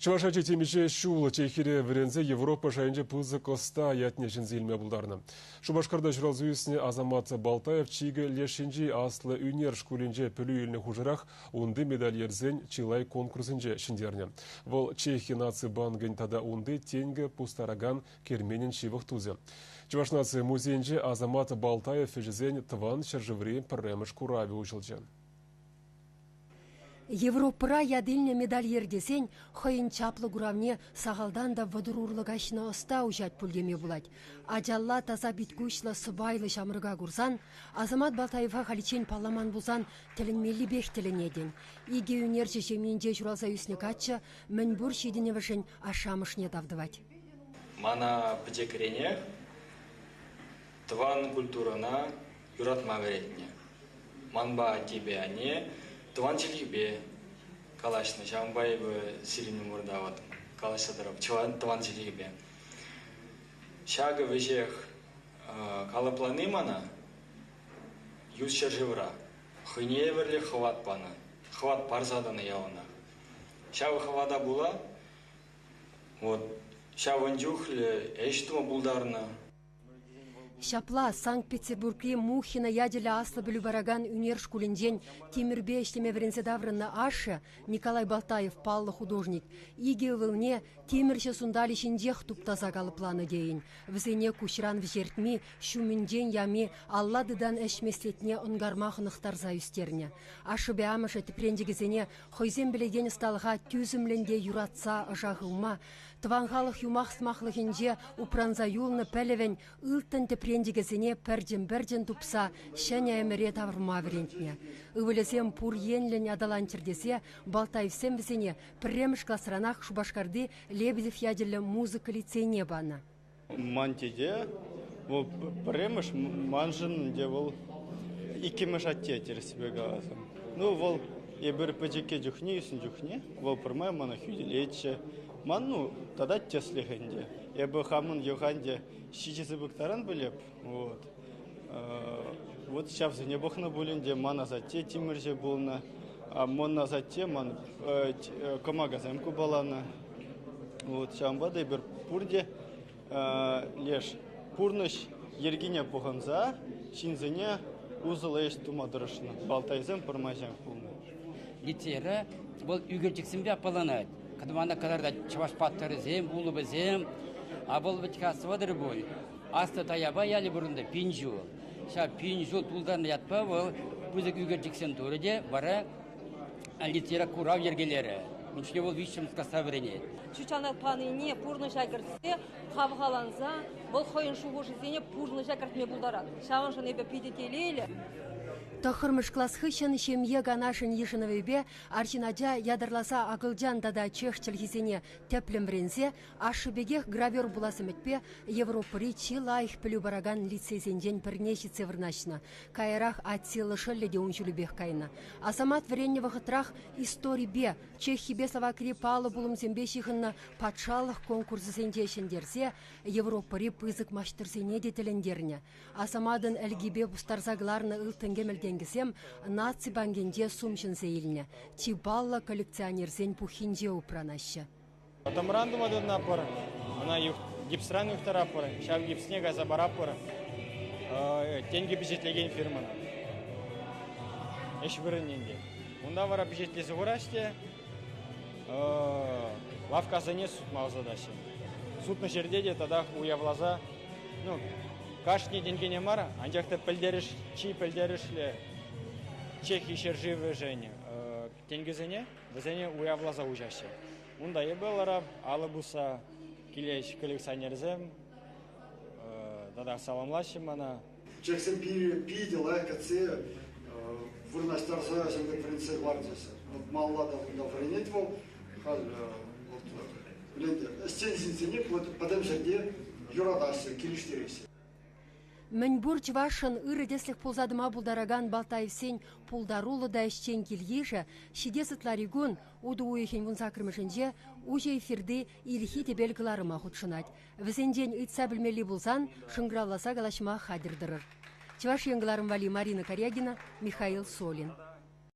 Чӑваш ачи темиҫе ҫул Чехире вӗренсе Европа шайӗнче пысӑк ӑста ятне ҫӗнсе илме пултарнӑ. Шупашкарта ҫуралса ӳснӗ Азамат Балтаев чикӗ леш енчи аслӑ ӳнер шкулӗнче пӗлӳ илнӗ хушӑрах унти медальерсен чылай конкурсӗнче ҫӗнтернӗ. Вӑл Чехи наци банкӗн тата унти тенкӗ пустаракан керменӗн ҫывӑх тусӗ. Чӑваш наци музейӗнче Азамат Балтаев ӗҫӗсен тӑван ҫӗршыври пӗрремӗш куравӗ уҫӑлчӗ. Европӑра ят илнӗ медальер тесен хӑйӗн чаплӑ куравне сахалтан та 30 урлӑ каҫнӑ ӑста уҫать пуль теме пулать. Ачалла таса пит-куҫлӑ сӑпайлӑ ҫамрӑка курсан Азамат Балтаева халиччен палламан пулсан тӗлӗнмеллипех тӗлӗнетӗн. Икӗ ӳнерҫӗ ҫемйинче ҫуралса ӳснӗ каччӑ мӗнпур ҫитӗнӗвӗшӗн ашшӗ-амӑшне тав тӑвать. Мана пӗчӗкренех тӑван культурӑна юратма вӗрентнӗ. Манпа аттепе анне тӑван чӗлхепе калаҫнӑ. Ҫавӑнпа эпӗ сирӗн умӑрта вот калаҫса тӑрӑп тӑван чӗлхепе. Ҫакӑ веҫех калӑплани мана ют ҫӗршывра хӑйне евӗрлӗ хӑват панӑ, хӑват парса тӑнӑ яланах. Ҫав хӑвата пула вот ҫавӑн чухлӗ ӗҫ тума пултарнӑ. Ҫапла Санкт-Петербургри Мухина ячӗллӗ аслӑ пӗлӳ паракан ӳнер шкулӗнчен тимӗрпе ӗҫлеме вӗренсе таврӑннӑ ашшӗ Николай Балтаев паллӑ художник икӗ ывӑлне тимӗрҫӗ сунталӗ ҫинчех туптаса калӑпланӑ тейӗн. Вӗсене куҫран вӗҫертми, ҫумӗнчен ями алла тытан ӗҫ меслетне ӑнкарма хӑнӑхтарса ӳстернӗ. Ашшӗпе амӑшӗ тӗпренчӗкӗсене хӑйсем пӗлекен ӑсталӑха тӳсӗмлӗн те юратса ӑша хывма, Тӑван халӑх юмах-сӑмахлӑхӗнче упранса юлнӑ пӗлӗвӗн ылтӑн тӗпренчӗкӗсене пӗрчӗн-пӗрчӗн тупса ҫӗнӗ ӗмӗре тавӑрма вӗрентнӗ. Ывӑлӗсем пур енлӗн аталанччӑр тесе Балтаевсем вӗсене пӗрремӗш класранах Шупашкарти Лебедев ячӗллӗ музыка лицейне панӑ. Ман тете вӑл пӗрремӗш, маншӑн ӗнтӗ вӑл иккӗмӗш атте тӗрӗссипе каласан. Ну, вӑл эпир пӗчӗккӗ чухне, ӳснӗ чухне вӑл пӗрмай мана хӳтӗлетчӗ. Ман, ну, тата тӗслӗх ӗнтӗ. Эпӗ хамӑн йӑха ӗнтӗ ҫичӗ сыпӑк таран пӗлеп. Вот. Вот ҫавсене пӑхнӑ пуль ӗнтӗ. Ман асатте тимӗрҫӗ пулнӑ. Мӑн асатте ман кӑмакасем купаланӑ. Вот ҫавӑнпа та эпир пурте леш пурнӑҫ йӗркине пӑхӑнса ҫынсене усӑллӑ ӗҫ тума тӑрӑшнӑ. Балтайсем пӗрмай пулнӑ. Лицейра вӑл ӳкерчӗксемпе аппаланать. Кӑтмана кӑтартать чӑваш паттӑрӗсем, улӑпӗсем. А вӑл вӗт-ха сӑвӑтӑр пуль. Аслӑ Таяпа ялӗ пурӑннӑ пин ҫул. Ҫав пин ҫул тултарнӑ ятпа вӑл пысӑк ӳкерчӗксем турӗ те вара лицейра курав йӗркелерӗ. Ун чухне вӑл виҫҫӗмӗш класра вӗренет. Ҫутҫанталӑк панине пурнӑҫа кӗртсе, хавхаланса вӑл хӑйӗн шухӑшӗсене пурнӑҫа кӗртме пултарать. Ҫавӑншӑн эпӗ питӗ телейлӗ. Тӑххӑрмӗш класс хыҫҫӑн ҫемье канашӗн йышӑнӑвӗпе арҫын ача ятарласа акӑлчан тата чех чӗлхисене тӗплӗн вӗренсе Ашшӗ пекех гравер пулас ӗмӗтпе Европӑри чи лайӑх пӗлӳ паракан лицейсенчен пӗрне ҫитсе вырнаҫнӑ. Каярах Аттила шӑллӗ те ун ҫулӗпех кайнӑ. Асамат вӗреннӗ вӑхӑтрах историпе, Чехипе Словакири паллӑ пулӑмсемпе ҫыхӑннӑ патшалӑх конкурсӗсенче ҫӗнтерсе Европӑри пысӑк маҫтӑрсене те тӗлӗнтернӗ. Асаматӑн ӗлкипе пустарса кӑларнӑ ылтӑн-кӗмӗл тенкӗсем Наци банкӗнче сум ҫӗнсе илнӗ. Чи паллӑ коллекционерсен пуххинче упранаҫҫӗ. Тӑмран тума тытӑнатпӑр, ӑна гипсран юхтаратпӑр, ҫав гипсне кайса паратпӑр тенкӗ пичетлекен фирмӑна. Ӗҫ вырӑнне ӗнтӗ. Унта вара пичетлесе хураҫ те лавккасене сутма ӑсатаҫҫӗ. Сутнӑ ҫӗрте те татах уявласа, ну, кашни тенкӗне мар, анчах та пӗлтерӗш, чи пӗлтерӗшлӗ Чехи ҫӗршывӗшӗн Тенкӗсене вӗсене уявласа уҫаҫҫӗ. Унта эпӗ ларап, алӑ пусса килеҫ коллекционерсем тата саламлаҫҫӗ мана. Чехсем питӗ лайӑх кӗтсе вырнаҫтарса ҫӗнӗ вӗрентсе кӑларчӗҫ. Вот малалла та кунта вӗренет вӑл. Халь вот ӗҫчен ҫынсене пӗтӗм ҫӗрте юратаҫҫӗ, килӗштереҫҫӗ. Мӗнпур чӑвашшӑн ырӑ тӗслӗх пулса тӑма пултаракан Балтаевсен пултаруллӑ та ӗҫчен кил-йышӗ ҫитес ытларикун, утӑ уйӑхӗн вунсаккӑрмӗшӗнче, уҫӑ эфирти Ирхи тӗпел кӑларӑма хутшӑнать. Вӗсенчен ыйтса пӗлмелли пулсан шӑнкӑравласа калаҫма хатӗр тӑрӑр. Чӑваш Ен кӑларӑм валли Марина Карягина, Михаил Солин.